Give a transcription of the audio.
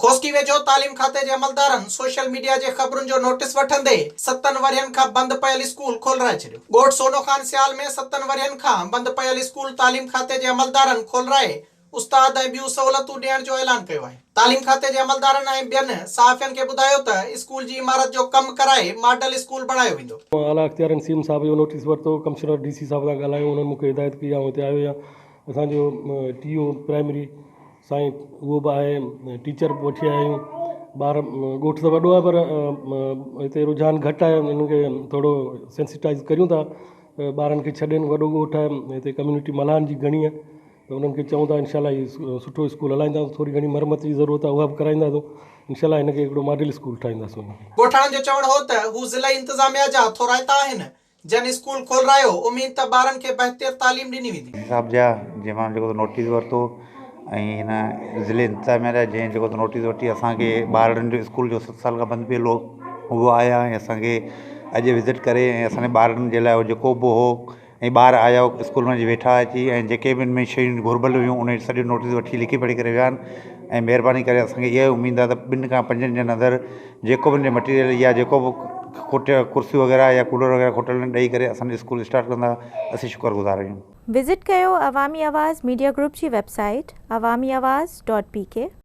کوسڪي ويجهو تعليم کاتي جي عملدارن سوشل ميڊيا جي خبرن جو نوٽيس وٺندي ستن ورهين کان بند پيل اسڪول کولرائي ڇڏيو. ڳوٺ سونو خان سيال ۾ ستن ورهين کان بند پيل اسڪول تعليم کاتي جي عملدارن کولرائي استاد ۽ ٻيون سهولتون ڏيڻ جو اعلان ڪيو آهي. تعليم کاتي جي عملدارن ۽ ٻين صحافين کي ٻڌايو ته اسڪول جي عمارت جو ڪم ڪرائي ماڊل اسڪول بڻايو ويندو. مان اعليٰ اختيارين سي ايم صاحب جو نوٽيس ورتو، ڪمشنر ڊي سي صاحب سان ڳالهايو، انهن مون کي هدايت ڪئي آئون هتي آيو آهيان، اسان جو ٽي او پرائمري سائين اهو به آهي ٽيچر به وٺي آيا آهيون ٻار ڳوٺ ته وڏو آهي پر هتي رجحان گهٽ آهي انهن کي ٿورو سينسيٽائز ڪريون ٿا ته ٻارن کي ڇڏين وڏو ڳوٺ آهي هتي ڪميونٽي ملاحن جي گهڻي آهي ته انهن کي چئون ٿا انشاء الله هي سٺو اسڪول هلائينداسون ٿوري گهڻي مرمت جي ضرورت آهي اها به ڪرائينداسون انشاء الله هن کي هڪڙو ماڊل اسڪول ٺاهينداسون. ڳوٺاڻن جو چوڻ هو ته هو ضلعي انتظاميا جا ٿورائتا آهن جن اسڪول کولرايو، اميد ته ٻارن کي بهتر تعليم ڏني ويندي. ڊي سي صاحب جا جنهن مان جيڪو نوٽيس ورتو ۽ هن ضلعي انتظاميا جا جنهن جيڪو نوٽيس وٺي اسان کي ٻارڙن جو اسڪول جو ست سال کان بند پيل هو اهو آيا ۽ اسان کي اڄ وزٽ ڪري ۽ اسان جي ٻارڙن جي لاء جيڪو به هو ۽ ٻار آيا اسڪول ۾ ويٺا اچي ۽ جيڪي به ان ۾ شيون گهربل هيون ان جو سڄو نوٽيس وٺي لکي پڙهي ڪري ويا آهن ۽ مهرباني ڪري اسان کي اها ئي اميد آهي ته ٻن کان پنجن ڏينهن اندر جيڪو به ان جو مٽيريل يا جيڪو به کوٽ ڪرسيون وغيره يا ڪولر وغيره کوٽل آهن ڏئي ڪري اسان جو اسڪول اسٽارٽ ڪندا اسين شڪر گذار آهيون. وزٽ ڪيو عوامي آواز ميڊيا گروپ جي website Awami Awaz dot P K.